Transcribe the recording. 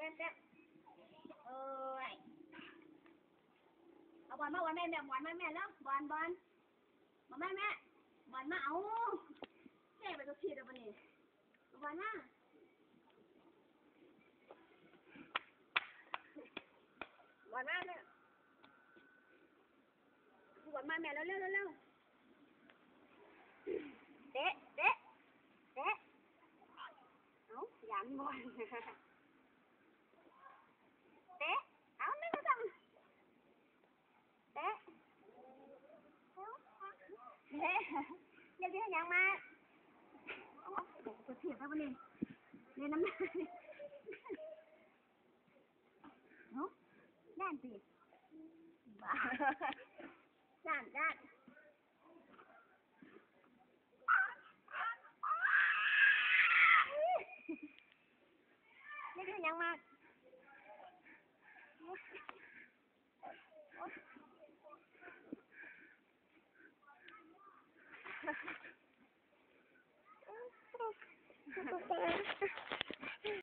ເອີຍ ເອົາບອນມາ ບອນແມ່ ແມ່ ບອນມາແມ່ເດີ ບອນ ບອນ ບອນມາແມ່ ບອນມາ ເອົາ ເຕະໄປຕົວຜິດແລ້ວບາດນີ້ ບອນມາ ບອນມາແມ່ ບອນມາແມ່ ເລັວໆ ເລັວໆ ເຕະ ເຕະ ເຕະ ເອົາ ຢ້ານບອນ ເຕະ ເອົາ ແມ່ນຈັ່ງ ເຕະ ເຕະ ຢາກໄດ້ຫຍັງມາ ເອົາ ເອົາ ເອົາ ເຈັບແລ້ວບາດນີ້ ເຫຼັ້ນນຳ ເອົ້າ ຢ້ານຕິ ບ້າ ຢ້ານ ຢ້ານ.